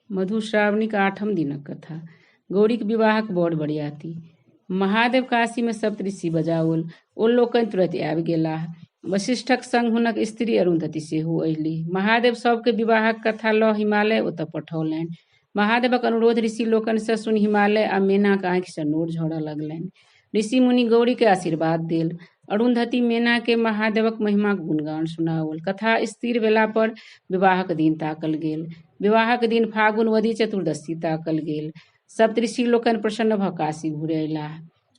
मधुश्रावणीक आठम दिनक कथा। गौरीक विवाहक बड़ बरियाती। महादेव काशीमे सप्तऋषि बजाओल। ओ लोकनि तुरत आबि गेलाह। वशिष्ठक संग हुनक स्त्री अरुन्धती सेहो अयलीह। महादेव सभकेँ विवाहक कथा लऽ हिमालय ओतऽ पठौलनि। महादेवक अनुरोध ऋषि लोकनिसँ सुनि हिमालय आ मेनाक आँखिसँ नोर झरऽ लगलनि। ऋषि मुनि गौरीकेँ आशीर्वाद देल। अरुन्धती मेनाकेँ महादेवक महिमाक गुणगान सुनाओल। कथा स्थिर भेलापर विवाहक दिन ताकल गेल। विवाहक दिन फागुन वदी चतुर्दशी ताकल गेल। सप्तऋषि लोकनि प्रसन्न भऽ काशी घुरि अयलाह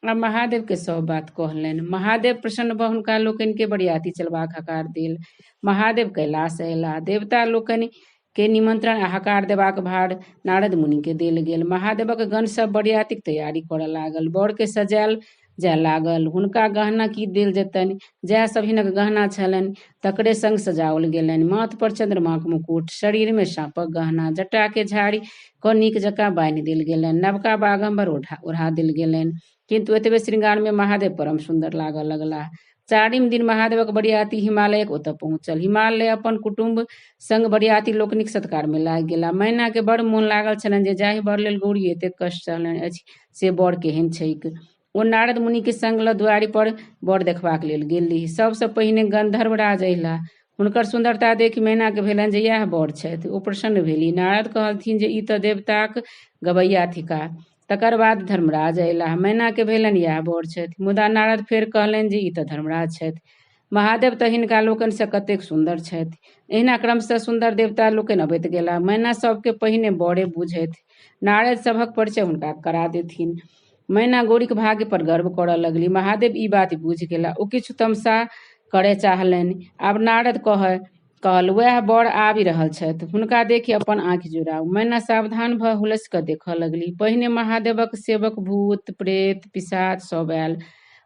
आ महादेवकेँ सभ बात कहलनि। महादेव प्रसन्न भऽ हुनका लोकनिकेँ बरियाती चलबाक हकार देल। महादेव कैलाश अयलाह। देवता लोकनि के निमंत्रण आ हकार देबाक भार नारद मुनि के देल गेल। महादेवक गण सभ बरियातीक तैयारी करऽ लागल। वर के सजायल जाय लागल। हुनका गहना की देल जेतनि? जएह सभ हिनक गहना छलनि तकरे संग सजाओल गेलनि। माथ पर चन्द्रमाक मुकुट, शरीर मे साँपक गहना, जटा के झाड़ि कऽ नीक जकाँ बान्हि देल गेलनि। नवका बाघम्बर ओढ़ा देल गेलनि। किन्तु एतबे श्रृंगार मे महादेव परम सुन्दर लागऽ लगलाह। चारिम दिन महादेवक बरियाती हिमालयक ओतऽ पहुँचल। हिमालय अपन कुटुम्ब संग बरियाती लोकनिक सत्कार मे लागि गेलाह। मैना के बड़ मोन लागल छलनि जे जाहि वर लेल गौरी एतेक कष्ट सहलनि अछि से वर केहन छैक। ओ नारद मुनि के संग लऽ दुआरि पर वर देखबाक लेल गेलीह। सबसँ पहिने गंधर्वराज अयलाह। हुनकर सुन्दरता देखि मैना के भेलनि जे इएह वर छथि। ओ प्रसन्न भेलीह। नारद कहलथिन जे ई तऽ देवताक गबैया थिकाह। तकर बाद धर्मराज अयलाह। मैना के भेलनि इएह वर छथि। मुदा नारद फेर कहलनि जे ई तऽ धर्मराज छथि। महादेव तऽ हिनका लोकनिसँ कतेक सुन्दर छथि। एहिना क्रमशः सुन्दर देवता लोकनि अबैत गेलाह। मैना सभकेँ पहिने वरे बुझथि। नारद सभक परिचय हुनका करा देथिन। मैना गौरीक भाग्य पर गर्व करऽ लगली। महादेव ई बात बुझि गेलाह। ओ किछु तमसा करय चाहलनि। आब नारद कहय कहल, वएह वर आबि रहल छथि। हुनका देखि अपन आँखि जुड़ाउ। मैना सावधान भऽ हुलसि कऽ देखऽ लगली। पहिने महादेवक सेवक भूत, प्रेत, पिशाच सभ आयल।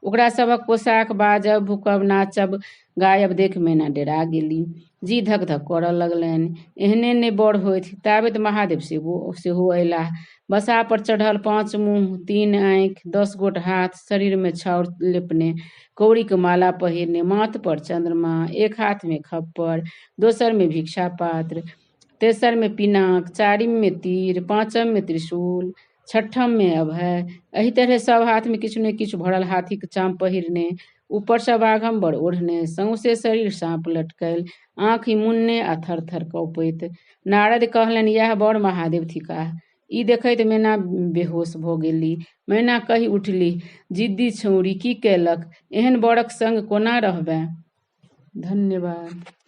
ओकरा सभक पोशाक, बाजब, भूकब, नाचब, गायब देखि मैना डेरा गेली। जी धक-धक करऽ लगलनि। एहने ने वर होथि। ताबत महादेव सेहो अयलाह। बसहा पर चढ़ल पाँच मुँह, तीन आँखि, 10 गोट हाथ, शरीर मे छाउर लेपने, कौड़ीक माला पहिरने, माथ पर चन्द्रमा, एक हाथ मे खप्पर, दोसर मे भिक्षा पात्र, तेसर मे पिनाक, चारिम मे तीर, पाँचम मे त्रिशूल, छठम मे अभय। एहि तरहें सभ हाथ मे किछु ने किछु भरल हाथीक चाम पहिरने, ऊपर सँ बाघम्बर ओढ़ने, सौंसे शरीर साँप लटकल, आँखि मुनने आ थर-थर कँपैत। नारद कहलनि, इएह वर महादेव थिकाह। ई देखैत मैना बेहोश भऽ गेली। मैना कहि उठलीह, जिद्दी छौंड़ी की कयलक? एहन वरक संग कोना रहबेँ? धन्यवाद।